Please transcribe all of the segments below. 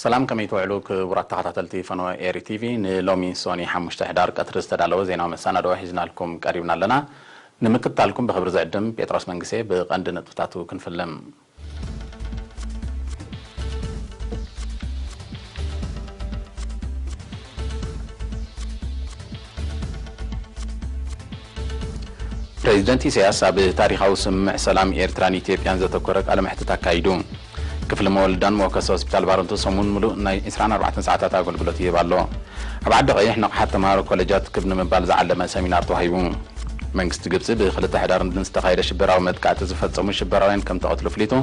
ሰላም፣ ከመይ ትውዕሉ ክቡራት ተኸታተልቲ ፈነወ ኤሪ ቲቪ? ንሎሚ ሶኒ ሓሙሽተ ሕዳር ቀትሪ ዝተዳለወ ዜናዊ መሰናድኦ ሒዝናልኩም ቀሪብና ኣለና። ንምክትታልኩም ብኽብሪ ዝዕድም ጴጥሮስ መንግሴ። ብቐንዲ ነጥብታቱ ክንፍልም። ፕሬዚደንት ኢሳያስ ኣብ ታሪኻዊ ስምምዕ ሰላም ኤርትራን ኢትዮጵያን ዘተኮረ ቃለ መሕትት ኣካይዱ። ክፍሊ መወልዳን መወከሲ ሆስፒታል ባረንቱ ሰሙን ምሉእ ናይ ዕስራን ኣርባዕተን ሰዓታት ኣገልግሎት ይህብ ኣሎ። ኣብ ዓዲ ቀይሕ ንቕሓት ተምሃሮ ኮሌጃት ክብ ንምባል ዝዓለመ ሰሚናር ተዋሂቡ። መንግስቲ ግብጺ ብክልተ ሕዳር ንዝተኻየደ ሽበራዊ መጥቃዕቲ ዝፈጸሙ ሽበራውያን ከም ተቐትሉ ኣፍሊጡ።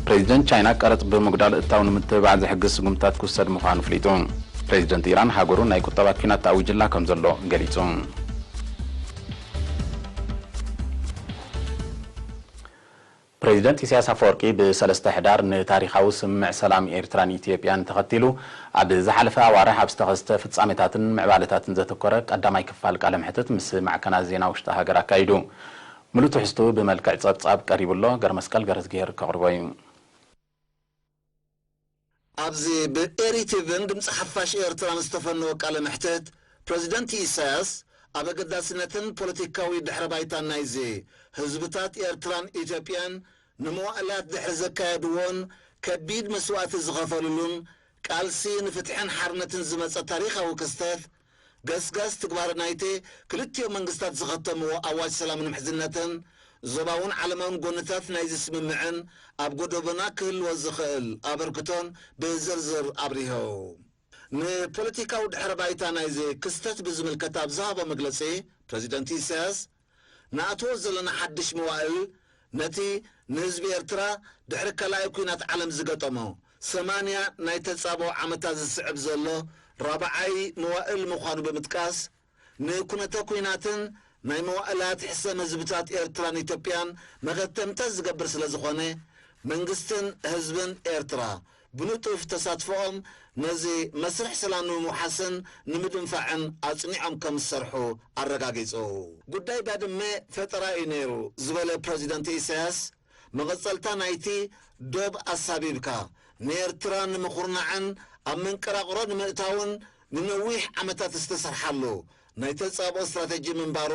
ፕሬዚደንት ቻይና ቀረጽ ብምጉዳል እታው ንምትብባዕ ዝሕግዝ ስጉምትታት ክውሰድ ምዃኑ ኣፍሊጡ። ፕሬዚደንት ኢራን ሃገሩ ናይ ቁጠባ ኲናት ተኣዊጅላ ከም ዘሎ ገሊጹ። ፕሬዚደንት ኢሳያስ ኣፈወርቂ ብሰለስተ ሕዳር ንታሪኻዊ ስምምዕ ሰላም ኤርትራን ኢትዮጵያን ተኸቲሉ ኣብ ዝሓለፈ ኣዋርሕ ኣብ ዝተኸስተ ፍጻሜታትን ምዕባለታትን ዘተኮረ ቀዳማይ ክፋል ቃለ መሕትት ምስ ማዕከናት ዜና ውሽጢ ሃገር ኣካይዱ። ምሉእ ትሕዝትኡ ብመልክዕ ጸብጻብ ቀሪቡ ኣሎ። ገረመስቀል ገረዝግሄር ከቕርቦ እዩ። ኣብዚ ብኤሪ ቲቪን ድምፂ ሓፋሽ ኤርትራን ዝተፈነወ ቃለ መሕትት፣ ፕሬዚደንት ኢሳያስ ኣብ ኣገዳስነትን ፖለቲካዊ ድሕረ ባይታን ናይዚ ህዝብታት ኤርትራን ኢትዮጵያን ንመዋእላት ድሕሪ ዘካየድዎን ከቢድ መስዋእቲ ዝኸፈሉሉን ቃልሲ ንፍትሕን ሓርነትን ዝመጸ ታሪኻዊ ክስተት፣ ገስጋስ ትግባረ ናይቲ ክልቲኡ መንግስታት ዝኸተምዎ ኣዋጅ ሰላምን ምሕዝነትን፣ ዞባውን ዓለማውን ጎንታት ናይዚ ስምምዕን ኣብ ጎደቦና ክህልዎ ዝኽእል ኣበርክቶን ብዝርዝር ኣብሪሆ። ንፖለቲካዊ ድሕረ ባይታ ናይዚ ክስተት ብዝምልከት ኣብ ዝሃቦ መግለጺ፣ ፕረዚደንት ኢሳያስ፣ ንኣትዎ ዘለና ሓድሽ መዋእል፣ ነቲ ንህዝቢ ኤርትራ ድሕሪ ካልኣይ ኲናት ዓለም ዝገጠሞ ሰማንያ ናይ ተጻብኦ ዓመታት ዝስዕብ ዘሎ ራብዓይ መዋእል ምዃኑ ብምጥቃስ፣ ንኩነተ ኲናትን ናይ መዋእላት ሕሰም ህዝብታት ኤርትራን ኢትዮጵያን መኸተምታ ዝገብር ስለ ዝኾነ፣ መንግስትን ህዝብን ኤርትራ ብንጡፍ ተሳትፎኦም ነዚ መስርሕ ሰላም ንምውሓስን ንምድንፋዕን ኣጽኒዖም ከም ዝሰርሑ ኣረጋጊጹ። ጉዳይ ባድመ ፈጠራ እዩ ነይሩ ዝበለ ፕረዚደንት ኢሳያስ፣ መቐጸልታ ናይቲ ዶብ ኣሳቢብካ ንኤርትራ ንምኹርናዕን ኣብ መንቀራቕሮ ንምእታውን ንነዊሕ ዓመታት ዝተሰርሓሉ ናይ ተጻብኦ ስትራተጂ ምንባሩ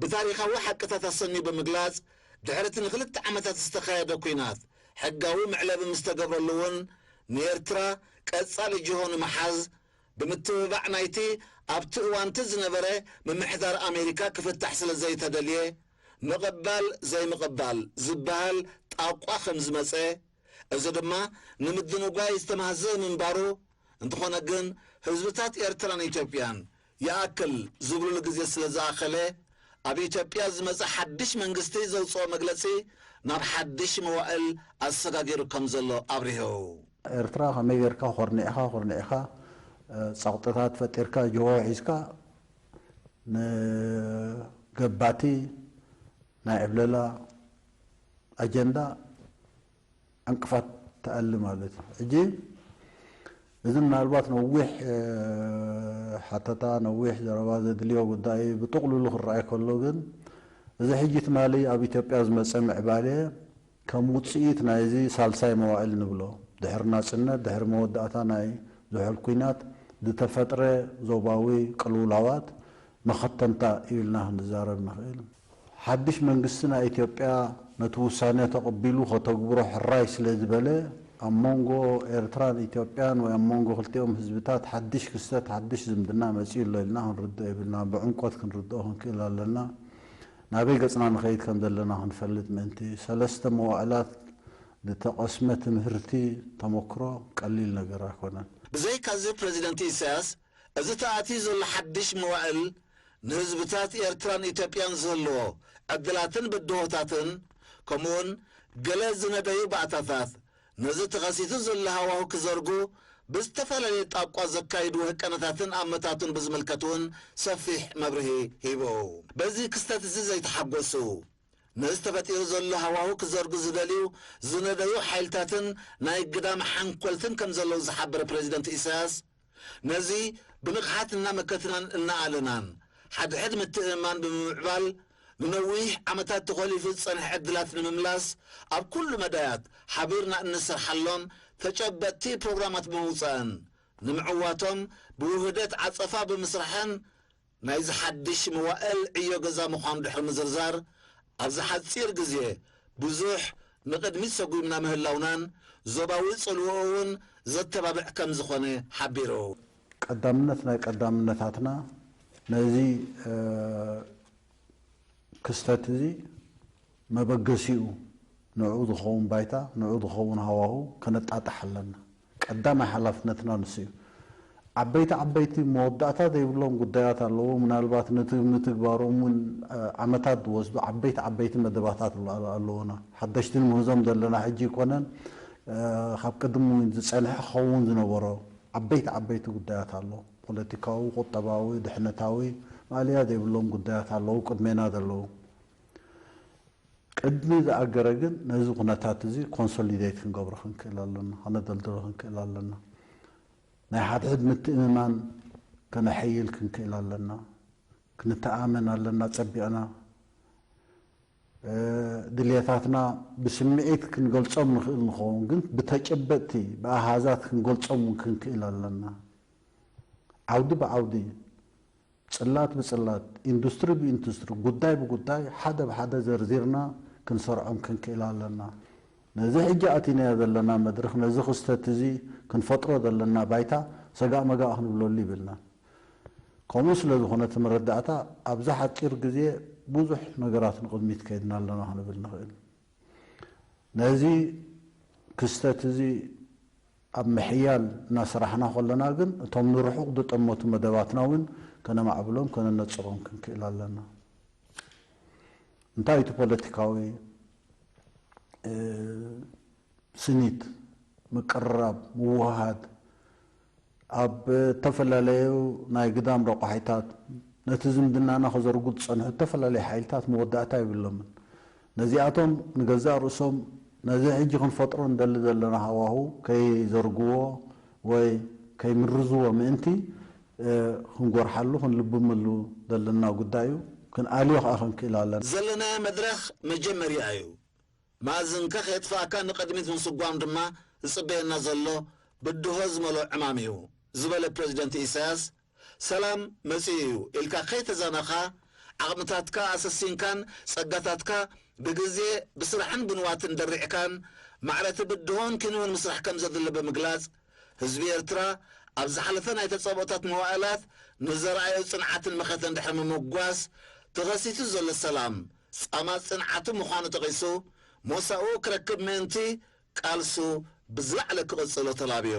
ብታሪኻዊ ሓቅታት ኣሰንዩ ብምግላጽ፣ ድሕሪ እቲ ንኽልተ ዓመታት ዝተኻየደ ኲናት ሕጋዊ መዕለቢ ምስ ተገብረሉ እውን ንኤርትራ ቀጻሊ ጅሆ ንምሓዝ ብምትብባዕ ናይቲ ኣብቲ እዋንቲ ዝነበረ ምምሕዳር ኣሜሪካ ክፍታሕ ስለ ዘይተደልየ፣ ምቕባል ዘይምቕባል ዝበሃል ጣቋ ከም ዝመጸ፣ እዚ ድማ ንምድንጓይ ዝተማህዘ ምንባሩ፣ እንተኾነ ግን ህዝብታት ኤርትራን ኢትዮጵያን ይኣክል ዝብሉሉ ግዜ ስለ ዝኣኸለ፣ ኣብ ኢትዮጵያ ዝመጸ ሓድሽ መንግስቲ ዘውጽኦ መግለጺ ናብ ሓድሽ መዋእል ኣሰጋጊሩ ከም ዘሎ ኣብሪሁ። ኤርትራ ከመይ ጌርካ ኮርኒዕኻ፣ ኮርኒዕኻ፣ እ፣ ጸቕጥታት ፈጢርካ፣ ጅሆ ሒዝካ፣ ንገባቲ ናይ ዕብለላ ኣጀንዳ ዕንቅፋት ትኣሊ ማለት እዩ። ሕጂ እዚ ምናልባት ነዊሕ፣ እ፣ ሓተታ፣ ነዊሕ ዘረባ ዘድልዮ ጉዳይ እዩ። ብጥቕሉሉ ክረኣይ ከሎ ግን፣ እዚ ሕጂ ትማሊ ኣብ ኢትዮጵያ ዝመጸ ምዕባለ ከም ውጽኢት ናይዚ ሳልሳይ መዋእል ንብሎ፣ ድሕሪ ናጽነት፣ ድሕሪ መወዳእታ ናይ ዝሑል ኲናት ዝተፈጥረ ዞባዊ ቅልውላዋት መኸተምታ እዩ ኢልና ክንዛረብ ንኽእል። ሓድሽ መንግስቲ ናይ ኢትዮጵያ ነቲ ውሳነ ተቐቢሉ ከተግብሮ ሕራይ ስለ ዝበለ፣ ኣብ መንጎ ኤርትራን ኢትዮጵያን ወይ ኣብ መንጎ ክልቲኦም ህዝብታት ሓድሽ ክስተት፣ ሓድሽ ዝምድና መጺኡ ኣሎ ኢልና ክንርድኦ የብልና። ብዕምቆት ክንርድኦ ክንክእል ኣለና። ናበይ ገጽና ንኸይድ ከም ዘለና ክንፈልጥ ምእንቲ፣ ሰለስተ መዋእላት ዝተቐስመ ትምህርቲ ተመክሮ ቀሊል ነገር ኣይኮነን። ብዘይካዚ፣ ፕረዚደንት ኢሳያስ፣ እዚ ተኣትዩ ዘሎ ሓድሽ መዋእል ንህዝብታት ኤርትራን ኢትዮጵያን ዝህልዎ ዕድላትን ብድሆታትን፣ ከምኡውን ገለ ዝነደዩ ባእታታት፣ ነዚ ተኸሲቱ ዘሎ ሃዋሁ ክዘርጉ ብዝተፈላለየ ጣቋ ዘካይዱ ህቀነታትን ኣመታቱን ብዝምልከት እውን ሰፊሕ መብርሂ ሂቡ። በዚ ክስተት እዚ ዘይተሓጎሱ፣ ነዚ ተፈጢሩ ዘሎ ሃዋሁ ክዘርጉ ዝደልዩ ዝነደዩ ሓይልታትን ናይ ግዳም ሓንኮልትን ከም ዘለዉ ዝሓበረ ፕረዚደንት ኢሳያስ፣ ነዚ ብንቕሓት እናመከትናን እናኣለናን፣ ሓድሕድ ምትእምማን ብምምዕባል፣ ንነዊሕ ዓመታት ተኾሊፉ ዝጸንሐ ዕድላት ንምምላስ ኣብ ኩሉ መዳያት ሓቢርና እንሰርሓሎም ተጨበጥቲ ፕሮግራማት ብምውጻእን ንምዕዋቶም ብውህደት ዓጸፋ ብምስራሕን ናይዚ ሓድሽ መዋእል ዕዮ ገዛ ምዃኑ ድሕሪ ምዝርዛር፣ ኣብዚ ሓጺር ግዜ ብዙሕ ንቕድሚት ሰጒምና ምህላውናን ዞባዊ ጽልውኡ እውን ዘተባብዕ ከም ዝኾነ ሓቢሩ። ቀዳምነት ናይ ቀዳምነታትና ነዚ ክስተት እዚ መበገሲኡ ንዕኡ ዝኸውን ባይታ፣ ንዕኡ ዝኸውን ሃዋሁ ከነጣጥሕ ኣለና። ቀዳማይ ሓላፍነትና ንሱ እዩ። ዓበይቲ ዓበይቲ መወዳእታ ዘይብሎም ጉዳያት ኣለዉ። ምናልባት ንትግባሮም እውን ዓመታት ዝወስዱ ዓበይቲ ዓበይቲ መደባታት ኣለዉና። ሓደሽቲ ንምህዞም ዘለና ሕጂ ኣይኮነን፣ ካብ ቅድሚ እውን ዝጸንሐ ክኸውን ዝነበሮ ዓበይቲ ዓበይቲ ጉዳያት ኣሎ። ፖለቲካዊ፣ ቁጠባዊ፣ ድሕነታዊ ማእለያ ዘይብሎም ጉዳያት ኣለዉ ቅድሜና ዘለዉ። ቅድሚ ዝኣገረ ግን ነዚ ኩነታት እዚ ኮንሶሊዴት ክንገብሮ ክንክእል ኣለና፣ ከነደልድሎ ክንክእል ኣለና። ናይ ሓድሕድ ምትእምማን ከነሐይል ክንክእል ኣለና። ክንተኣመን ኣለና ጸቢቕና። ድልየታትና ብስምዒት ክንገልጾም ንኽእል ንኸውን፣ ግን ብተጨበጥቲ ብኣሃዛት ክንገልጾም እውን ክንክእል ኣለና። ዓውዲ ብዓውዲ፣ ጽላት ብጽላት፣ ኢንዱስትሪ ብኢንዱስትሪ፣ ጉዳይ ብጉዳይ ሓደ ብሓደ ዘርዚርና ክንሰርዖም ክንክእል ኣለና። ነዚ ሕጂ ኣቲናዮ ዘለና መድረኽ፣ ነዚ ክስተት እዚ ክንፈጥሮ ዘለና ባይታ ሰጋእ መጋእ ክንብለሉ ይብልና። ከምኡ ስለ ዝኾነ እቲ መረዳእታ ኣብዛ ሓጺር ግዜ ብዙሕ ነገራት ንቕድሚት ከይድና ኣለና ክንብል ንኽእል። ነዚ ክስተት እዚ ኣብ ምሕያል እናሰራሕና ከለና ግን እቶም ንርሑቕ ዝጠመቱ መደባትና እውን ከነማዕብሎም ከነነጽሮም ክንክእል ኣለና። እንታይ እቲ ፖለቲካዊ ስኒት፣ ምቅርራብ፣ ምውህሃድ ኣብ እተፈላለዩ ናይ ግዳም ረቋሒታት ነቲ ዝምድናና ከዘርጉ ዝጸንሑ እተፈላለዩ ሓይልታት መወዳእታ የብሎምን። ነዚኣቶም ንገዛእ ርእሶም ነዚ ሕጂ ክንፈጥሮ ንደሊ ዘለና ሃዋሁ ከይዘርግዎ ወይ ከይምርዝዎ ምእንቲ ክንጎርሓሉ ክንልብመሉ ዘለና ጉዳይ እዩ። ክንኣልዮ ከኣ ክንክእል ኣለና። ዘለናዮ መድረኽ መጀመርያ እዩ። ማእዝንካ ከየጥፋእካ ንቕድሚት ምስጓም ድማ ዝጽበየና ዘሎ ብድሆ ዝመልኦ ዕማም እዩ ዝበለ ፕረዚደንት ኢሳያስ፣ ሰላም መጺኡ እዩ ኢልካ ከይተዛነኻ፣ ዓቕምታትካ ኣሰሲንካን ጸጋታትካ ብግዜ ብስራሕን ብንዋትን ደሪዕካን ማዕረቲ ብድሆን ክንውን ምስራሕ ከም ዘድሊ ብምግላጽ፣ ህዝቢ ኤርትራ ኣብ ዝሓለፈ ናይ ተጻብኦታት መዋእላት ንዘርኣዮ ጽንዓትን መኸተን ድሕሪ ምምጓስ፣ ተኸሲቱ ዘሎ ሰላም ጻማ ጽንዓቱ ምዃኑ ጠቒሱ፣ ሞሳኡ ክረክብ ምእንቲ ቃልሱ ብዝለዓለ ክቕጽሎ ተላብዮ።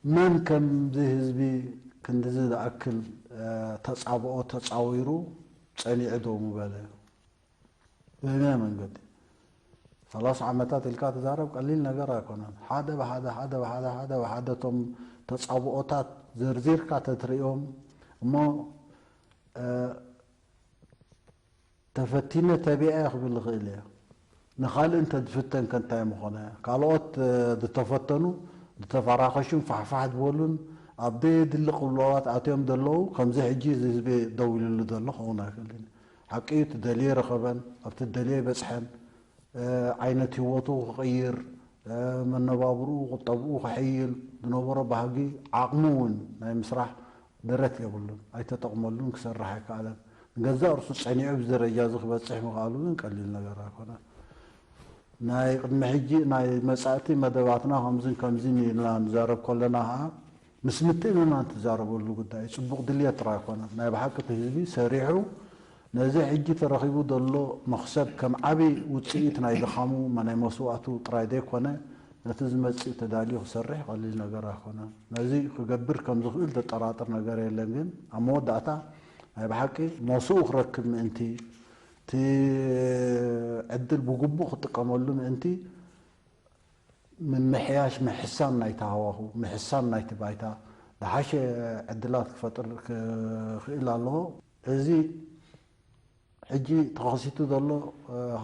መን ከምዚ ህዝቢ ክንድዚ ዝኣክል ተጻብኦ ተጻዊሩ ጸኒዑ ደው ምበለ? በየናይ መንገዲ? ሰላሳ ዓመታት ኢልካ ትዛረብ ቀሊል ነገር ኣይኮነን። ሓደ ብሓደ፣ ሓደ ብሓደ፣ ሓደ ብሓደ እቶም ተጻብኦታት ዘርዚርካ ተትርእዮም እሞ ተፈቲነ ተቢዐ ክብል ይኽእል እየ። ንኻልእ እንተ ዝፍተን ከ እንታይ ምኾነ? ካልኦት ዝተፈተኑ ዝተፈራኸሹን ፋሕፋሕ ዝበሉን ኣብ ደየድሊ ቅልውላዋት ኣትዮም ዘለዉ ከምዚ ሕጂ እዚ ህዝቢ ደው ኢሉሉ ዘሎ ክኸውን ኣይክእልን እዩ። ሓቂ እዩ፣ እቲ ደልዮ ረኸበን፣ ኣብቲ ደልዮ በጽሐን፣ ዓይነት ህይወቱ ክቕይር፣ መነባብርኡ፣ ቁጠብኡ ከሐይል፣ ዝነበሮ ባህጊ ዓቕሙ እውን ናይ ምስራሕ ደረት የብሉን፣ ኣይተጠቕመሉን፣ ክሰርሕ ኣይከኣለን። ንገዛእ ርእሱ ጸኒዑ ኣብዚ ደረጃ እዚ ክበጽሕ ምኽኣሉ ግን ቀሊል ነገር ኣይኮነን። ናይ ቅድሚ ሕጂ ናይ መጻእቲ መደባትና ከምዝን ከምዝን ኢልና ንዛረብ ከለና ኸኣ ምስ ምትእምማን ትዛረበሉ ጉዳይ እዩ። ጽቡቕ ድልየት ጥራይ ኣይኮነን። ናይ ብሓቂ እቲ ህዝቢ ሰሪሑ ነዚ ሕጂ ተረኺቡ ዘሎ መኽሰብ ከም ዓቢ ውጽኢት ናይ ድኻሙ ናይ መስዋእቱ ጥራይ ዘይኮነ ነቲ ዝመጽእ ተዳልዩ ክሰርሕ ቀሊል ነገር ኣይኮነን። ነዚ ክገብር ከም ዝኽእል ዘጠራጥር ነገር የለን። ግን ኣብ መወዳእታ ናይ ብሓቂ ሞስኡ ክረክብ ምእንቲ፣ እቲ ዕድል ብግቡእ ክጥቀመሉ ምእንቲ ምምሕያሽ፣ ምሕሳን ናይቲ ሃዋሁ፣ ምሕሳን ናይቲ ባይታ፣ ዝሓሸ ዕድላት ክፈጥር ክኽእል ኣለዎ። እዚ ሕጂ ተኸሲቱ ዘሎ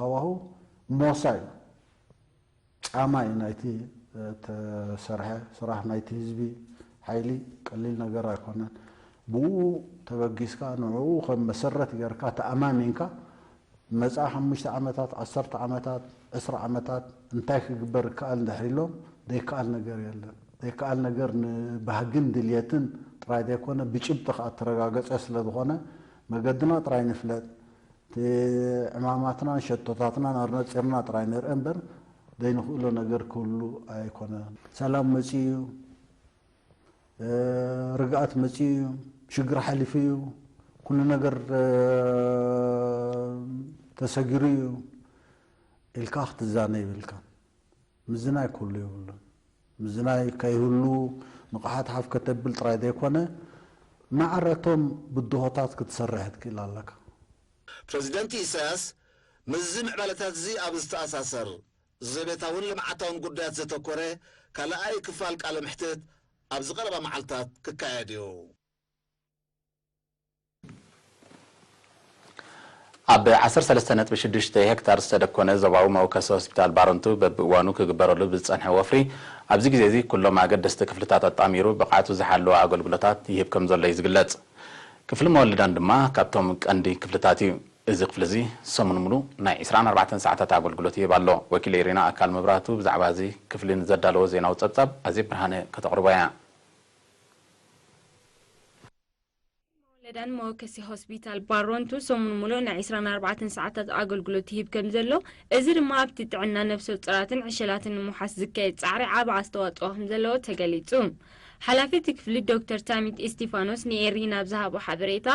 ሃዋሁ ሞሳ እዩ። ጻማ እዩ ናይቲ ተሰርሐ ስራሕ፣ ናይቲ ህዝቢ ሓይሊ ቀሊል ነገር ኣይኮነን። ብኡ ተበጊስካ ንዕኡ ከም መሰረት ጌርካ ተኣማሚንካ መጻኢ ሓሙሽተ ዓመታት፣ ዓሰርተ ዓመታት፣ ዕስራ ዓመታት እንታይ ክግበር ይከኣል እንድሕር ኢሎም ዘይከኣል ነገር የለን። ዘይከኣል ነገር ንባህግን ድልየትን ጥራይ ዘይኮነ ብጭብጢ ከኣ እተረጋገጸ ስለ ዝኾነ መገድና ጥራይ ንፍለጥ። እቲ ዕማማትናን ሸቶታትናን ኣነጺርና ጥራይ ንርአ እምበር ዘይንኽእሎ ነገር ክህሉ ኣይኮነን። ሰላም መጺኡ እዩ። ርግኣት መጺኡ እዩ፣ ሽግር ሓሊፉ እዩ፣ ኩሉ ነገር ተሰጊሩ እዩ ኢልካ ክትዛነ ይብልካ። ምዝናይ ኩሉ ይብሉን። ምዝናይ ከይህሉ ንቕሓት ሓፍ ከተብል ጥራይ ዘይኮነ ማዕረቶም ብድሆታት ክትሰርሕ ትክእል ኣለካ። ፕረዚደንት ኢሳያስ ምስዚ ምዕባለታት እዚ ኣብ ዝተኣሳሰር ዘቤታውን ልምዓታውን ጉዳያት ዘተኮረ ካልኣይ ክፋል ቃለ ምሕትት ኣብዚ ቀረባ መዓልታት ክካየድ እዩ። ኣብ ዓሰርተ ሰለስተ ነጥቢ ሽዱሽተ ሄክታር ዝተደኮነ ዞባዊ መወከሲ ሆስፒታል ባረንቱ በብእዋኑ ክግበረሉ ብዝጸንሐ ወፍሪ ኣብዚ ግዜ እዚ ኩሎም ኣገደስቲ ክፍልታት ኣጣሚሩ ብቕዓቱ ዝሓለወ ኣገልግሎታት ይህብ ከም ዘሎ እዩ ዝግለጽ። ክፍሊ መወልዳን ድማ ካብቶም ቀንዲ ክፍልታት እዩ። እዚ ክፍሊ እዚ ሰሙን ሙሉ ናይ ዕስራን ኣርባዕተን ሰዓታት ኣገልግሎት ይህብ ኣሎ። ወኪል ኤሪና ኣካል መብራህቱ ብዛዕባ እዚ ክፍሊ ንዘዳለዎ ዜናዊ ጸብጻብ ኣዜብ ብርሃነ ከተቕርቦ እያ። መወለዳን መወከሲ ሆስፒታል ባሮንቱ ሰሙን ሙሉእ ናይ ዕስራን ኣርባዕተን ሰዓታት ኣገልግሎት ይህብ ከም ዘሎ፣ እዚ ድማ ኣብቲ ጥዕና ነብሰ ጡራትን ዕሸላትን ንምውሓስ ዝካየድ ጻዕሪ ዓቢ ኣስተዋጽኦ ከም ዘለዎ ተገሊጹ። ሓላፊ እቲ ክፍሊ ዶክተር ታሚት ኢስቲፋኖስ ንኤሪና ኣብ ዝሃቦ ሓበሬታ፣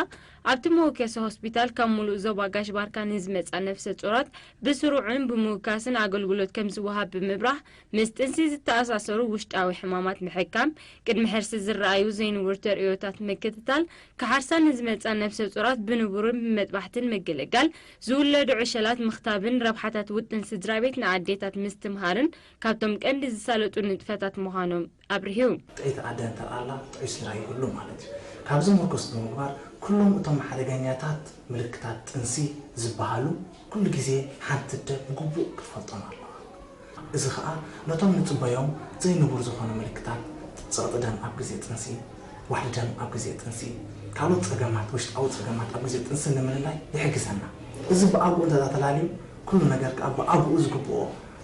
ኣብቲ መወከሲ ሆስፒታል ካብ ሙሉእ ዞባ ጋሽ ባርካ ንዝመጻ ነብሰ ጡራት ብስሩዕን ብምውካስን ኣገልግሎት ከም ዝወሃብ ብምብራህ፣ ምስ ጥንሲ ዝተኣሳሰሩ ውሽጣዊ ሕማማት ምሕካም፣ ቅድሚ ሕርሲ ዝረኣዩ ዘይንቡር ተርእዮታት ምክትታል፣ ክሓርሳ ንዝመጻ ነብሰ ጡራት ብንቡርን ብመጥባሕትን ምግልጋል፣ ዝውለዱ ዕሸላት ምኽታብን ረብሓታት ውጥን ስድራቤት ንኣዴታት ምስትምሃርን ካብቶም ቀንዲ ዝሳለጡ ንጥፈታት ምዃኖም ኣብርሁ። ጥዕይቲ ኣደ እንተኣላ ጥዑይ ስድራ ይህሉ ማለት እዩ። ካብዚ ምርኩስ ብምግባር ኩሎም እቶም ሓደገኛታት ምልክታት ጥንሲ ዝበሃሉ ኩሉ ግዜ ሓንቲ ኣደ ብግቡእ ክትፈልጦም ኣለዋ። እዚ ኸኣ ነቶም ንጽበዮም ዘይንቡር ዝኾኑ ምልክታት፣ ጸቕጢ ደም ኣብ ግዜ ጥንሲ፣ ዋሕዲ ደም ኣብ ግዜ ጥንሲ፣ ካልኦት ጸገማት፣ ውሽጣዊ ጸገማት ኣብ ግዜ ጥንሲ ንምልላይ ይሕግዘና። እዚ ብኣግኡ እንተ ተላልዩ፣ ኩሉ ነገር ከኣ ብኣግኡ ዝግብኦ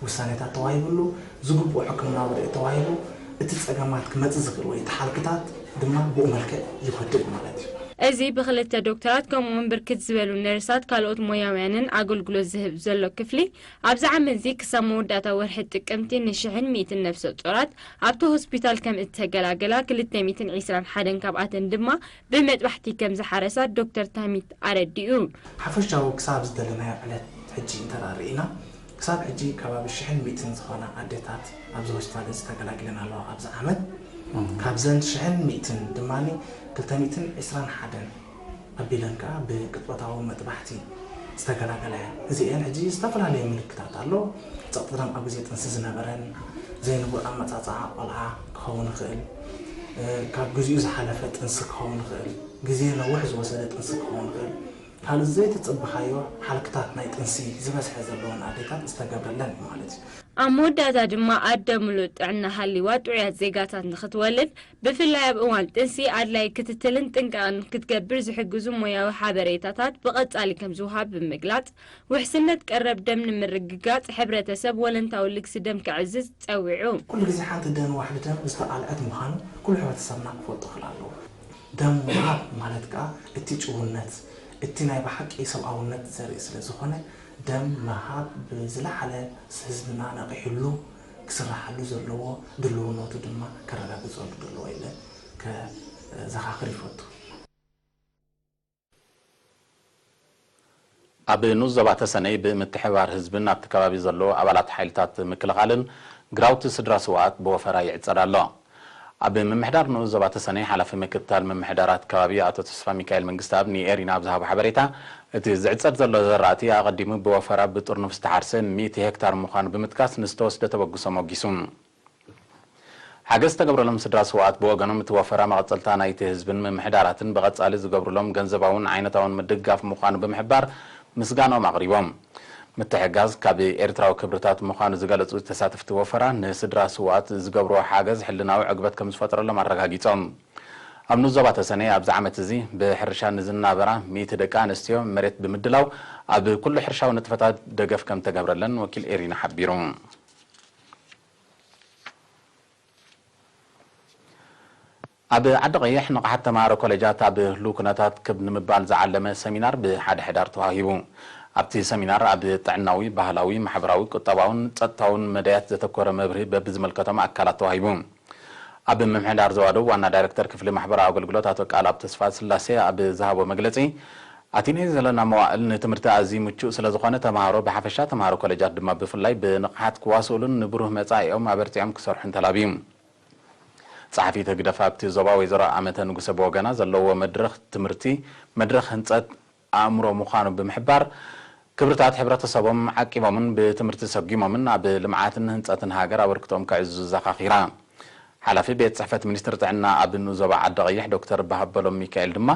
ውሳኔታት ተዋሂብሉ፣ ዝግብኦ ሕክምናዊ ረድኤት ተዋሂቡ፣ እቲ ጸገማት ክመጽእ ዝኽእል ወይ እቲ ሓልክታት ድማ ብኡ መልክዕ ይወድእ ማለት እዩ። እዚ ብክልተ ዶክተራት ከምኡውን ብርክት ዝበሉ ነርሳት ካልኦት ሞያውያንን ኣገልግሎት ዝህብ ዘሎ ክፍሊ ኣብዚ ዓመት እዚ ክሳብ መወዳእታ ወርሒ ጥቅምቲ ንሽሕን ሚእትን ነፍሰ ጡራት ኣብቲ ሆስፒታል ከም እተገላገላ ክልተ ሚእትን ዕስራን ሓደን ካብኣተን ድማ ብመጥባሕቲ ከም ዝሓረሳ ዶክተር ታሚት ኣረዲኡ። ሓፈሻዊ ክሳብ ዝደለናዮ ዕለት ሕጂ እንተ ርኢና ክሳብ ሕጂ ከባቢ ሽሕን ሚእትን ዝኾና ኣዴታት ኣብዚ ሆስፒታል እዚ ተገላጊለን ኣለዋ ኣብዚ ዓመት። ካብዘን ሽሕን ሚእትን ድማ ክልተ ሚእትን ዕስራን ሓደን ኣቢለን ከኣ ብቅጽበታዊ መጥባሕቲ ዝተገላገላ እየን። እዚኤን ሕጂ ዝተፈላለየ ምልክታት ኣሎ። ጸቕጢ ደም ኣብ ግዜ ጥንሲ ዝነበረን፣ ዘይንቡር ኣመጻጽኣ ቆልዓ ክኸውን ይኽእል፣ ካብ ግዚኡ ዝሓለፈ ጥንሲ ክኸውን ይኽእል፣ ግዜ ነዊሕ ዝወሰደ ጥንሲ ክኸውን ይኽእል፣ ካልእ ዘይተጸበኻዮ ሓልክታት ናይ ጥንሲ ዝበዝሐ ዘለወን ኣዴታት ዝተገብረለን እዩ ማለት እዩ። ኣብ መወዳእታ ድማ ኣደ ምሉእ ጥዕና ሃልይዋ ጥዑያት ዜጋታት ንኽትወልድ ብፍላይ ኣብ እዋን ጥንሲ ኣድላዪ ክትትልን ጥንቃቕን ክትገብር ዝሕግዙ ሞያዊ ሓበሬታታት ብቐጻሊ ከም ዝወሃብ ብምግላጽ፣ ውሕስነት ቀረብ ደም ንምርግጋጽ ሕብረተሰብ ወለንታዊ ልግሲ ደም ከዕዝዝ ጸዊዑ። ኩሉ ግዜ ሓንቲ ደም ዋሕዲ ደም ዝተቓልዐት ምዃኑ ኩሉ ሕብረተሰብና ክፈልጦ ክል ኣለዎ። ደም ምሃብ ማለት ከኣ እቲ ጭውነት፣ እቲ ናይ ብሓቂ ሰብኣውነት ዘርኢ ስለ ዝኾነ ደም ምሃብ ብዝለዓለ ህዝብና ነቒሕሉ ክስርሓሉ ዘለዎ ድልውነቱ ድማ ከረጋግጸሉ ዘለዎ ኢለ ከዘኻኽር ይፈቱ። ኣብ ንኡስ ዞባ ተሰነይ ብምትሕብባር ህዝብን ኣብቲ ከባቢ ዘለዉ ኣባላት ሓይልታት ምክልኻልን ግራውቲ ስድራ ስውኣት ብወፈራ ይዕጸድ ኣሎ። ኣብ ምምሕዳር ንኡስ ዞባ ተሰነይ ሓላፊ ምክትታል ምምሕዳራት ከባቢ ኣቶ ተስፋሚካኤል መንግስተኣብ ንኤሪና ኣብ ዝሃቦ ሓበሬታ፣ እቲ ዝዕጸድ ዘሎ ዘራእቲ ኣቐዲሙ ብወፈራ ብጥርኑፍ ዝተሓርሰ ሚእቲ ሄክታር ምዃኑ ብምጥቃስ ንዝተወስደ ተበግሶ ሞጊሱ። ሓገዝ ዝተገብረሎም ስድራ ስውኣት ብወገኖም እቲ ወፈራ መቐጸልታ ናይቲ ህዝብን ምምሕዳራትን ብቐጻሊ ዝገብሩሎም ገንዘባውን ዓይነታውን ምድግጋፍ ምዃኑ ብምሕባር ምስጋናኦም ኣቕሪቦም። ምትሕግጋዝ ካብ ኤርትራዊ ክብርታት ምዃኑ ዝገለጹ ተሳተፍቲ ወፈራ ንስድራ ስውኣት ዝገብርዎ ሓገዝ ሕልናዊ ዕግበት ከምዝፈጠረሎም ኣረጋጊጾም። ኣብ ንኡስ ዞባ ተሰነይ ኣብዚ ዓመት እዚ ብሕርሻ ንዝናበራ ሚእቲ ደቂ ኣንስትዮ መሬት ብምድላው ኣብ ኩሉ ሕርሻዊ ንጥፈታት ደገፍ ከም ተገብረለን ወኪል ኤሪና ሓቢሩ። ኣብ ዓዲ ቀይሕ ንቕሓት ተምሃሮ ኮሌጃት ኣብ ህሉው ኩነታት ክብ ንምባል ዝዓለመ ሰሚናር ብሓደ ሕዳር ተዋሂቡ። ኣብቲ ሰሚናር ኣብ ጥዕናዊ፣ ባህላዊ፣ ማሕበራዊ፣ ቁጠባውን ጸጥታውን መዳያት ዘተኮረ መብርሂ በብዝምልከቶም ኣካላት ተዋሂቡ። ኣብ ምምሕዳር ዞባ ደቡብ ዋና ዳይሬክተር ክፍሊ ማሕበራዊ ኣገልግሎት ኣቶ ቃልኣብ ተስፋ ስላሴ ኣብ ዝሃቦ መግለጺ፣ ኣቲናዮ ዘለና መዋእል ንትምህርቲ ኣዝዩ ምቹእ ስለ ዝኾነ ተምሃሮ ብሓፈሻ ተምሃሮ ኮሌጃት ድማ ብፍላይ ብንቕሓት ክዋስኡሉን ንብሩህ መጻኢኦም ኣበርቲዖም ክሰርሑን ተላብዩ። ጸሓፊት ህግደፍ ኣብቲ ዞባ ወይዘሮ ኣመተ ንጉሰ ብወገና ዘለዎ መድረኽ ትምህርቲ መድረኽ ህንጸት ኣእምሮ ምዃኑ ብምሕባር፣ ክብርታት ሕብረተሰቦም ዓቂቦምን ብትምህርቲ ሰጒሞምን ኣብ ልምዓትን ህንጸትን ሃገር ኣበርክቶኦም ከዕዝዙ ዘኻኺራ። ሓላፊ ቤት ጽሕፈት ሚኒስትሪ ጥዕና ኣብ ንኡስ ዞባ ዓዲ ቀይሕ ዶክተር በሃበሎም ሚካኤል ድማ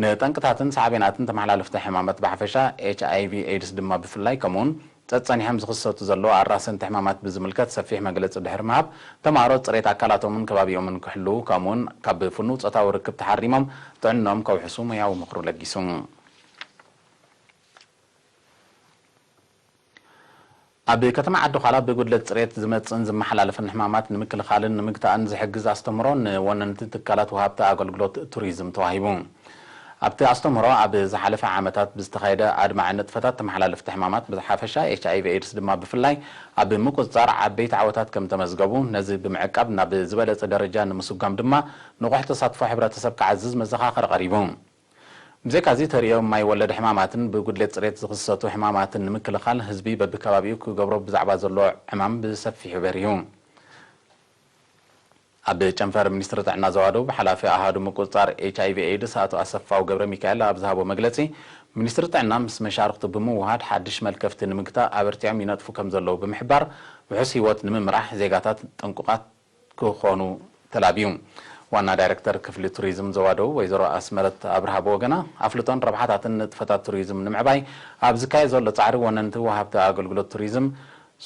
ንጠንቅታትን ሳዕቤናትን ተመሓላለፍቲ ሕማማት ብሓፈሻ ኤች ኣይ ቪ ኤድስ ድማ ብፍላይ ከምኡውን ጸጸኒሖም ዝኽሰቱ ዘለዉ ኣራሰንቲ ሕማማት ብዝምልከት ሰፊሕ መግለጺ ድሕሪ ምሃብ፣ ተምሃሮ ጽሬት ኣካላቶምን ከባቢኦምን ክሕልዉ ከምኡውን ካብ ፍኑው ጾታዊ ርክብ ተሓሪሞም ጥዕንኦም ከውሕሱ ሞያዊ ምኽሩ ለጊሱ። ኣብ ከተማ ዓዲ ዃላ ብጉድለት ጽሬት ዝመጽእን ዝመሓላለፍን ሕማማት ንምክልኻልን ንምግታእን ዝሕግዝ ኣስተምህሮ ንወነንቲ ትካላት ወሃብቲ ኣገልግሎት ቱሪዝም ተዋሂቡ። ኣብቲ ኣስተምህሮ ኣብ ዝሓለፈ ዓመታት ብዝተኻየደ ኣድማዒ ንጥፈታት ተመሓላለፍቲ ሕማማት ብሓፈሻ ኤች ኣይ ቪ ኤድስ ድማ ብፍላይ ኣብ ምቁጽጻር ዓበይቲ ዓወታት ከም ተመዝገቡ፣ ነዚ ብምዕቃብ ናብ ዝበለጸ ደረጃ ንምስጓም ድማ ንቑሕ ተሳትፎ ሕብረተሰብ ክዓዝዝ መዘኻኸሪ ቀሪቡ። ብዘይካዚ ተርእዮ ማይ ወለድ ሕማማትን ብጉድለት ጽሬት ዝኽሰቱ ሕማማትን ንምክልኻል ህዝቢ በብከባቢኡ ክገብሮ ብዛዕባ ዘሎ ዕማም ብሰፊሑ በሪሁ። ኣብ ጨንፈር ሚኒስትሪ ጥዕና ዞባ ደቡብ ሓላፊ ኣሃዱ ምቁጽጻር ኤች ኣይ ቪ ኤድስ ኣቶ ኣሰፋው ገብረ ሚካኤል ኣብ ዝሃቦ መግለጺ፣ ሚኒስትሪ ጥዕና ምስ መሻርክቱ ብምውሃድ ሓድሽ መልከፍቲ ንምግታእ ኣበርቲዖም ይነጥፉ ከም ዘለዉ ብምሕባር፣ ውሑስ ህይወት ንምምራሕ ዜጋታት ጥንቁቓት ክኾኑ ተላብዩ። ዋና ዳይሬክተር ክፍሊ ቱሪዝም ዞባ ደቡብ ወይዘሮ ኣስመረት ኣብርሃ ብወገና፣ ኣፍልጦን ረብሓታትን ንጥፈታት ቱሪዝም ንምዕባይ ኣብ ዝካየድ ዘሎ ጻዕሪ ወነንቲ ወሃብቲ ኣገልግሎት ቱሪዝም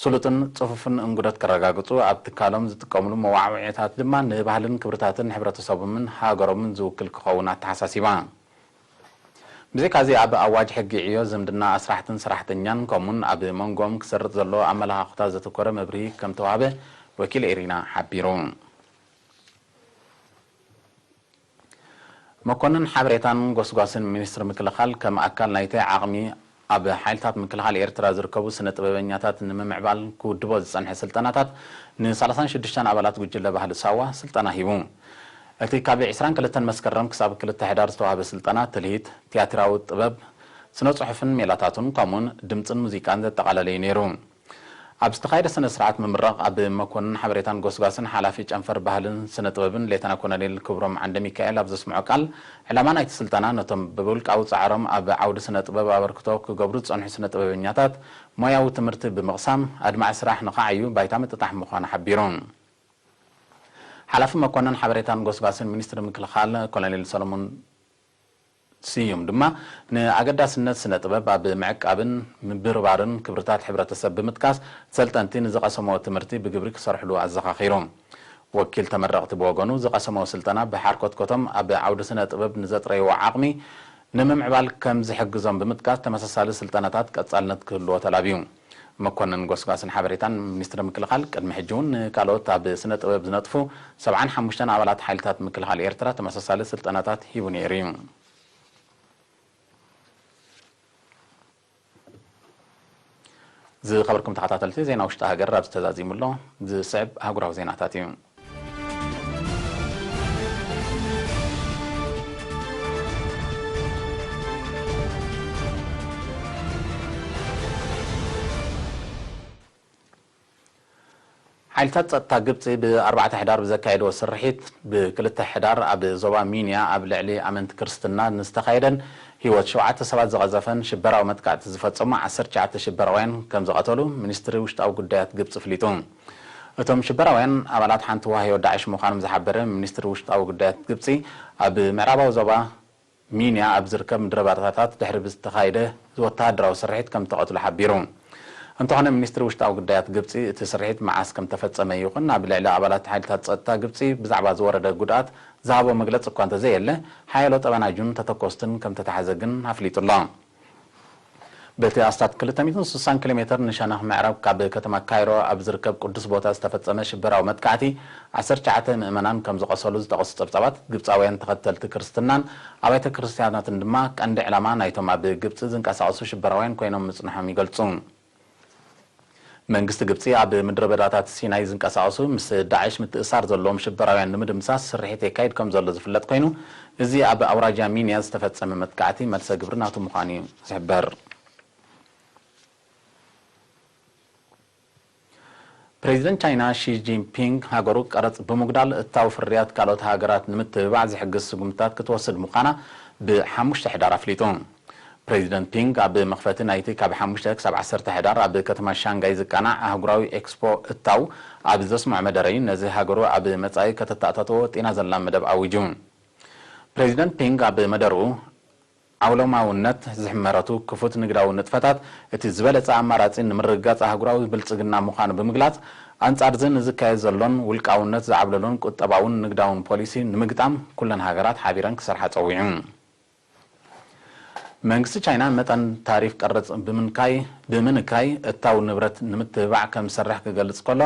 ስሉጥን ጽፉፍን እንግዶት ከረጋግጹ፣ ኣብ ትካሎም ዝጥቀምሉ መዋዕውዒታት ድማ ንባህልን ክብርታትን ሕብረተሰቦምን ሃገሮምን ዝውክል ክኸውን ኣተሓሳሲባ። ብዘይካዚ ኣብ ኣዋጅ ሕጊ ዕዮ ዝምድና ኣስራሕትን ሰራሕተኛን ከምኡን ኣብ መንጎኦም ክሰርጥ ዘለዎ ኣመለኻኽታ ዘተኮረ መብርሂ ከም ተዋህበ ወኪል ኤሪና ሓቢሩ። መኮንን ሓበሬታን ጎስጓስን ሚኒስትሪ ምክልኻል ከም ኣካል ናይቲ ዓቕሚ ኣብ ሓይልታት ምክልኻል ኤርትራ ዝርከቡ ስነ ጥበበኛታት ንምምዕባል ክውድቦ ዝጸንሐ ስልጠናታት ን ሰላሳን ሽዱሽተን ኣባላት ጉጅለ ባህሊ ሳዋ ስልጠና ሂቡ። እቲ ካብ ዕስራን ክልተን መስከረም ክሳብ ክልተ ሕዳር ዝተዋህበ ስልጠና ትልሂት፣ ትያትራዊ ጥበብ፣ ስነ ጽሑፍን ሜላታቱን ከምኡን ድምጽን ሙዚቃን ዘጠቓለለ እዩ ነይሩ። ኣብ ዝተኻየደ ስነ ስርዓት ምምራቕ ኣብ መኮንን ሓበሬታን ጎስጓስን ሓላፊ ጨንፈር ባህልን ስነ ጥበብን ሌተና ኮሎኔል ክብሮም ዓንደ ሚካኤል ኣብ ዘስምዖ ቃል፣ ዕላማ ናይቲ ስልጠና ነቶም ብውልቃዊ ጻዕሮም ኣብ ዓውዲ ስነ ጥበብ ኣበርክቶ ክገብሩ ዝጸንሑ ስነ ጥበበኛታት ሞያዊ ትምህርቲ ብምቕሳም ኣድማዒ ስራሕ ንኸዓዩ ባይታ ምጥጣሕ ምዃኑ ሓቢሩ። ሓላፊ መኮንን ሓበሬታን ጎስጓስን ሚኒስትሪ ምክልኻል ኮሎኔል ሰሎሞን ስዩም ድማ ንኣገዳስነት ስነ ጥበብ ኣብ ምዕቃብን ምብርባርን ክብርታት ሕብረተሰብ ብምጥቃስ፣ ሰልጠንቲ ንዝቐሰምዎ ትምህርቲ ብግብሪ ክሰርሕሉ ኣዘኻኺሩ። ወኪል ተመረቕቲ ብወገኑ፣ ዝቐሰምዎ ስልጠና ብሓርኮትኮቶም ኣብ ዓውዲ ስነ ጥበብ ንዘጥረይዎ ዓቕሚ ንምምዕባል ከም ዝሕግዞም ብምጥቃስ፣ ተመሳሳሊ ስልጠናታት ቀጻልነት ክህልዎ ተላብዩ። መኮንን ጎስጓስን ሓበሬታን ሚኒስትሪ ምክልኻል፣ ቅድሚ ሕጂ እውን ንካልኦት ኣብ ስነ ጥበብ ዝነጥፉ ሰብዓን ሓሙሽተን ኣባላት ሓይልታት ምክልኻል ኤርትራ ተመሳሳሊ ስልጠናታት ሂቡ ነይሩ እዩ። ዝኸበርኩም ተኸታተልቲ፣ ዜና ውሽጢ ሃገር ኣብዚ ተዛዚሙ ኣሎ። ዝስዕብ ኣህጉራዊ ዜናታት እዩ። ሓይልታት ጸጥታ ግብጺ ብኣርባዕተ ሕዳር ብዘካየድዎ ስርሒት፣ ብክልተ ሕዳር ኣብ ዞባ ሚንያ ኣብ ልዕሊ ኣመንቲ ክርስትና ንዝተኻየደን ህይወት ሸውዓተ ሰባት ዝቐዘፈን ሽበራዊ መጥቃዕቲ ዝፈጸሙ ዓሰርተ ትሽዓተ ሽበራውያን ከም ዝቐተሉ ሚኒስትሪ ውሽጣዊ ጉዳያት ግብጺ ኣፍሊጡ። እቶም ሽበራውያን ኣባላት ሓንቲ ዋህዮ ዳዕሽ ምዃኖም ዝሓበረ ሚኒስትሪ ውሽጣዊ ጉዳያት ግብጺ፣ ኣብ ምዕራባዊ ዞባ ሚንያ ኣብ ዝርከብ ምድረ በዳታት ድሕሪ ብዝተኻየደ ወተሃደራዊ ስርሒት ከም ተቐትሉ ሓቢሩ። እንተኾነ፣ ሚኒስትሪ ውሽጣዊ ጉዳያት ግብጺ እቲ ስርሒት መዓስ ከም ተፈጸመ ይኹን ኣብ ልዕሊ ኣባላት ሓይልታት ጸጥታ ግብጺ ብዛዕባ ዝወረደ ጉድኣት ዝሃቦ መግለጺ እኳ እንተዘየለ፣ ሓያሎ ጠበናጁን ተተኮስትን ከም ተታሕዘ ግን ኣፍሊጡ ኣሎ። በቲ ኣስታት ክልተ ሚእትን ስሳን ኪሎ ሜተር ንሸነኽ ምዕራብ ካብ ከተማ ካይሮ ኣብ ዝርከብ ቅዱስ ቦታ ዝተፈጸመ ሽበራዊ መጥቃዕቲ፣ ዓሰርተ ትሽዓተ ምእመናን ከም ዝቖሰሉ ዝጠቐሱ ጸብጻባት፣ ግብጻውያን ተኸተልቲ ክርስትናን ኣብያተ ክርስትያናትን ድማ ቀንዲ ዕላማ ናይቶም ኣብ ግብጺ ዝንቀሳቐሱ ሽበራውያን ኮይኖም ምጽንሖም ይገልጹ። መንግስቲ ግብጺ ኣብ ምድረ በዳታት ሲናይ ዝንቀሳቐሱ ምስ ዳዕሽ ምትእሳር ዘለዎም ሽበራውያን ንምድምሳስ ስርሒት የካይድ ከም ዘሎ ዝፍለጥ ኮይኑ፣ እዚ ኣብ ኣውራጃ ሚንያ ዝተፈጸመ መጥቃዕቲ መልሰ ግብሪ ናቱ ምዃኑ እዩ ዝሕበር። ፕሬዚደንት ቻይና ሺ ጂንፒንግ ሃገሩ ቀረጽ ብምጉዳል እታው ፍርያት ካልኦት ሃገራት ንምትብባዕ ዝሕግዝ ስጉምትታት ክትወስድ ምዃና ብሓሙሽተ ሕዳር ኣፍሊጡ። ፕሬዚደንት ፒንግ ኣብ መኽፈቲ ናይቲ ካብ ሓሙሽተ ክሳብ ዓሰርተ ሕዳር ኣብ ከተማ ሻንጋይ ዝቃናዕ ኣህጉራዊ ኤክስፖ እታው ኣብ ዘስምዖ መደረዩ፣ ነዚ ሃገሩ ኣብ መጻኢ ከተተኣታትዎ ወጢና ዘላ መደብ ኣዊጁ። ፕሬዚደንት ፒንግ ኣብ መደርኡ፣ ዓውሎማውነት ዝሕመረቱ ክፉት ንግዳዊ ንጥፈታት እቲ ዝበለጸ ኣማራጺ ንምርግጋጽ ኣህጉራዊ ብልጽግና ምዃኑ ብምግላጽ፣ ኣንጻርዚ ንዝካየድ ዘሎን ውልቃውነት ዝዓብለሎን ቁጠባውን ንግዳውን ፖሊሲ ንምግጣም ኩለን ሃገራት ሓቢረን ክሰርሓ ጸዊዑ። መንግስቲ ቻይና መጠን ታሪፍ ቀረጽ ብምንካይ፣ ብምንካይ እታው ንብረት ንምትብባዕ ከም ዝሰርሕ ክገልጽ ከሎ፣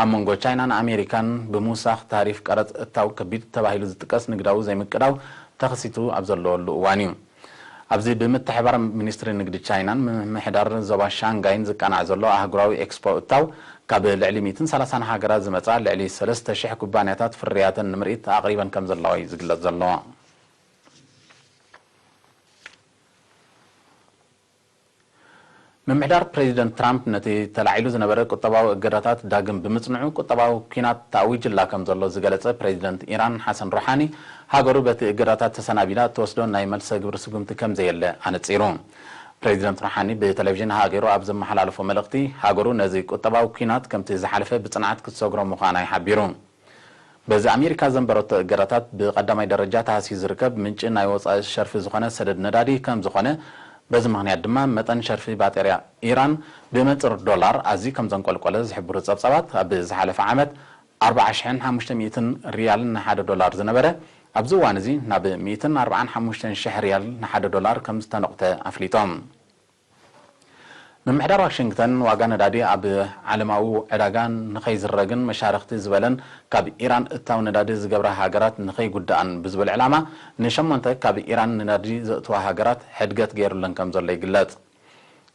ኣብ መንጎ ቻይናን ኣሜሪካን ብምውሳኽ ታሪፍ ቀረጽ እታው ከቢድ ተባሂሉ ዝጥቀስ ንግዳዊ ዘይምቅዳው ተኸሲቱ ኣብ ዘለወሉ እዋን እዩ። ኣብዚ ብምትሕባር ሚኒስትሪ ንግዲ ቻይናን ምምሕዳር ዞባ ሻንጋይን ዝቃናዕ ዘሎ ኣህጉራዊ ኤክስፖ እታው፣ ካብ ልዕሊ ሚእትን ሰላሳን ሃገራት ዝመጻ ልዕሊ ሰለስተ ሽሕ ኩባንያታት ፍርያተን ንምርኢት ኣቕሪበን ከም ዘለዋ እዩ ዝግለጽ ዘሎ። ምምሕዳር ፕሬዚደንት ትራምፕ ነቲ ተላዒሉ ዝነበረ ቁጠባዊ እገዳታት ዳግም ብምጽንዑ፣ ቁጠባዊ ኲናት ተኣዊጅላ ከም ዘሎ ዝገለጸ ፕሬዚደንት ኢራን ሓሰን ሮሓኒ፣ ሃገሩ በቲ እገዳታት ተሰናቢዳ እትወስዶ ናይ መልሰ ግብሪ ስጉምቲ ከም ዘየለ ኣነጺሩ። ፕሬዚደንት ሮሓኒ ብቴሌቪዥን ሃገሩ ኣብ ዘመሓላለፎ መልእኽቲ፣ ሃገሩ ነዚ ቁጠባዊ ኲናት ከምቲ ዝሓለፈ ብጽንዓት ክትሰግሮ ምዃና እዩ ሓቢሩ። በዚ ኣሜሪካ ዘንበረቶ እገዳታት ብቐዳማይ ደረጃ ተሃስዩ ዝርከብ ምንጪ ናይ ወጻኢ ሸርፊ ዝኾነ ሰደድ ነዳዲ ከም ዝኾነ፣ በዚ ምኽንያት ድማ መጠን ሸርፊ ባጤርያ ኢራን ብመንጽር ዶላር ኣዝዩ ከም ዘንቆልቆለ ዝሕብሩ ጸብጻባት፣ ኣብ ዝሓለፈ ዓመት ኣርብዓ ሽሕን ሓሙሽተ ሚእትን ሪያል ንሓደ ዶላር ዝነበረ፣ ኣብዚ እዋን እዚ ናብ ሚእትን ኣርብዓን ሓሙሽተን ሽሕ ሪያል ንሓደ ዶላር ከም ዝተነቑተ ኣፍሊጦም። ምምሕዳር ዋሽንግተን ዋጋ ነዳዲ ኣብ ዓለማዊ ዕዳጋ ንኸይዝረግን መሻርኽቲ ዝበለን ካብ ኢራን እታው ነዳዲ ዝገብራ ሃገራት ንኸይጉድኣን ብዝብል ዕላማ ንሸሞንተ ካብ ኢራን ነዳዲ ዘእትዋ ሃገራት ሕድገት ገይሩለን ከም ዘሎ ይግለጽ።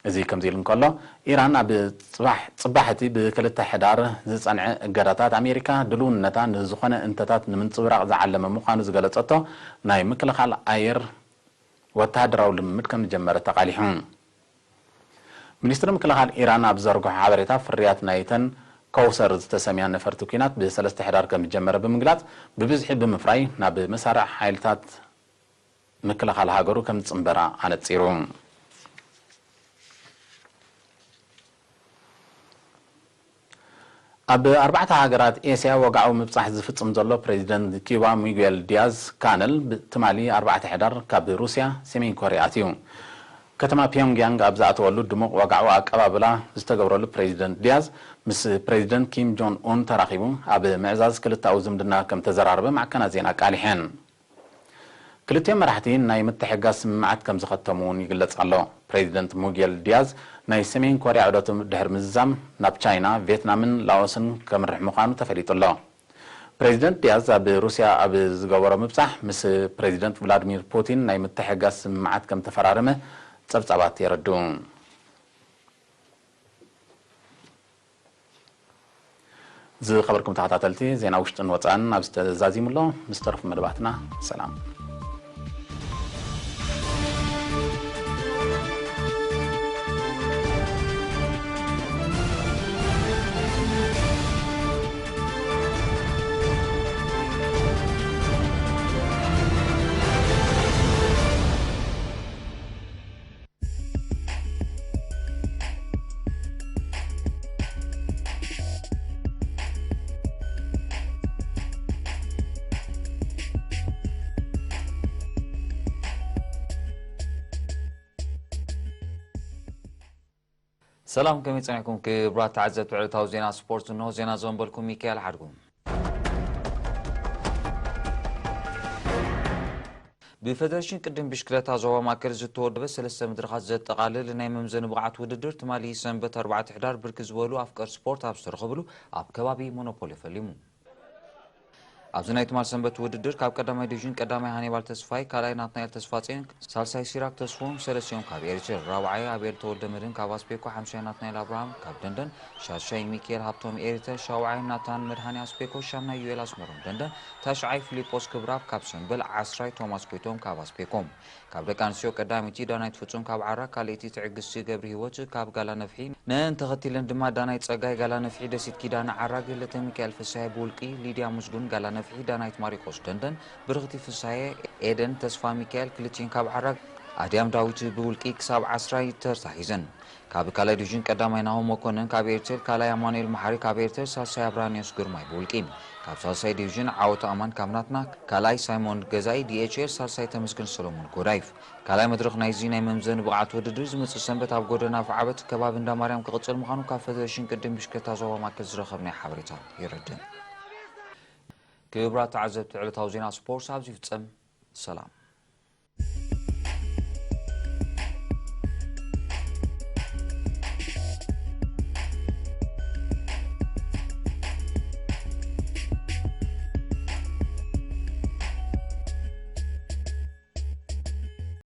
እዚ ከምዚ ኢሉ እንከሎ፣ ኢራን ኣብ ጽባሕ፣ ጽባሕ እቲ ብክልተ ሕዳር ዝጸንዐ እገዳታት ኣሜሪካ ድልውነታ ንዝኾነ እንተታት ንምንጽብራቕ ዝዓለመ ምዃኑ ዝገለጸቶ ናይ ምክልኻል ኣየር ወተሃደራዊ ልምምድ ከም ዝጀመረት ተቓሊሑ። ሚኒስትሪ ምክልኻል ኢራን ኣብ ዘርግሖ ሓበሬታ፣ ፍርያት ናይተን ከውሰር ዝተሰምያ ነፈርቲ ኲናት ብሰለስተ ሕዳር ከም ዝጀመረ ብምግላጽ፣ ብብዝሒ ብምፍራይ ናብ መሳርዕ ሓይልታት ምክልኻል ሃገሩ ከም ዝጽንበራ ኣነጺሩ። ኣብ ኣርባዕተ ሃገራት ኤስያ ወግዓዊ ምብጻሕ ዝፍጽም ዘሎ ፕሬዚደንት ኪዩባ ሚጉኤል ዲያዝ ካነል፣ ብ-፣ ትማሊ ኣርባዕተ ሕዳር ካብ ሩስያ ሰሜን ኮርያ ኣትዩ። ከተማ ፒዮንግያንግ ኣብ ዝኣተወሉ ድሙቕ ወግዓዊ ኣቀባብላ ዝተገብረሉ ፕሬዚደንት ዲያዝ፣ ምስ ፕሬዚደንት ኪም ጆን ኡን ተራኺቡ ኣብ ምዕዛዝ ክልተኣዊ ዝምድና ከም ተዘራረበ ማዕከናት ዜና ኣቃሊሐን። ክልቲኦም መራሕቲ ናይ ምትሕግጋዝ ስምምዓት ከም ዝኸተሙ እውን ይግለጽ ኣሎ። ፕሬዚደንት ሙጌል ዲያዝ ናይ ሰሜን ኮርያ ዑደቱ ድሕሪ ምዝዛም፣ ናብ ቻይና፣ ቪየትናምን ላኦስን ከምርሕ ምዃኑ ተፈሊጡ ኣሎ። ፕሬዚደንት ዲያዝ ኣብ ሩስያ ኣብ ዝገበሮ ምብጻሕ፣ ምስ ፕሬዚደንት ቭላድሚር ፑቲን ናይ ምትሕግጋዝ ስምምዓት ከም ተፈራረመ ጸብጻባት የረድኡ። ዝኸበርኩም ተኸታተልቲ፣ ዜና ውሽጥን ወጻእን ኣብዚ ተዛዚሙ ኣሎ። ምስ ተረፉ መደባትና ሰላም። ሰላም፣ ከመይ ጸኒሕኩም ክቡራት ተዓዘብቲ ዕለታዊ ዜና ስፖርት? እንሆ ዜና ዘንበልኩም ሚካኤል ሓድጉ። ብፈደሬሽን ቅድም ብሽክለታ ዞባ ማእከል ዝተወደበ ሰለስተ መድረኻት ዘጠቓልል ናይ መምዘኒ ብቕዓት ውድድር ትማሊ ሰንበት ኣርባዕተ ሕዳር ብርክት ዝበሉ ኣፍቀር ስፖርት ኣብ ዝተረኸብሉ ኣብ ከባቢ ሞኖፖሊ ፈሊሙ። ኣብዚ ናይ ትማል ሰንበት ውድድር ካብ ቀዳማይ ዲቪዥን ቀዳማይ ሃኒባል ተስፋይ፣ ካልኣይ ናትናኤል ተስፋጼን፣ ሳልሳይ ሲራክ ተስፎም ሰለስቲኦም ካብ ኤሪትር፣ ራብዓይ ኣቤል ተወልደ መድህን ካብ ኣስፔኮ፣ ሓምሻይ ናትናኤል ኣብርሃም ካብ ደንደን፣ ሻድሻይ ሚካኤል ሃብቶም ኤሪትር፣ ሻውዓይ ናታን መድሃኒ ኣስፔኮ፣ ሻምናይ ዩኤል ኣስመሮም ደንደን፣ ታሽዓይ ፊሊጶስ ክብራብ ካብ ሰምበል፣ ዓስራይ ቶማስ ጎይቶም ካብ ኣስፔኮ። ካብ ደቂ ኣንስትዮ ቀዳመይቲ ዳናይት ፍጹም ካብ ዓራግ፣ ካልኣይቲ ትዕግስቲ ገብረ ህይወት ካብ ጋላ ነፍሒ፣ ነን ተኸቲለን ድማ ዳናይት ጸጋይ ጋላ ነፍሒ፣ ደሲት ኪዳነ ዓራግ፣ ለተ ሚካኤል ፍስሃየ ብውልቂ፣ ሊድያ ምስጉን ጋላ ነፍሒ፣ ዳናይት ማሪቆስ ደንደን፣ ብርኽቲ ፍስሃየ፣ ኤደን ተስፋ ሚካኤል ክልቲኤን ካብ ዓራግ፣ ኣድያም ዳዊት ብውልቂ ክሳብ ዓስራይ ተርታ ሒዘን። ካብ ካልኣይ ዲቪዥን ቀዳማይ ናሆም መኮንን ካብ ኤርቴል፣ ካልኣይ ኣማኑኤል መሓሪ ካብ ኤርቴል፣ ሳልሳይ ኣብራኒዮስ ግርማይ ብውልቂ። ካብ ሳልሳይ ዲቪዥን ዓወት ኣማን ካብ ናትና፣ ካልኣይ ሳይሞን ገዛኢ ዲኤችኤል፣ ሳልሳይ ተመስገን ሰሎሞን ጎዳይፍ። ካልኣይ መድረኽ ናይዚ ናይ መምዘኒ ብቕዓት ውድድር ዝመጽእ ሰንበት ኣብ ጎደና ኣፍዓበት ከባቢ እንዳ ማርያም ክቕጽል ምዃኑ ካብ ፈደሬሽን ቅድም ብሽክለታ ዞባ ማእከል ዝረኸብናዮ ሓበሬታ የረድእ። ክቡራት ተዓዘብቲ፣ ዕለታዊ ዜና ስፖርት ኣብዚ ይፍጸም። ሰላም።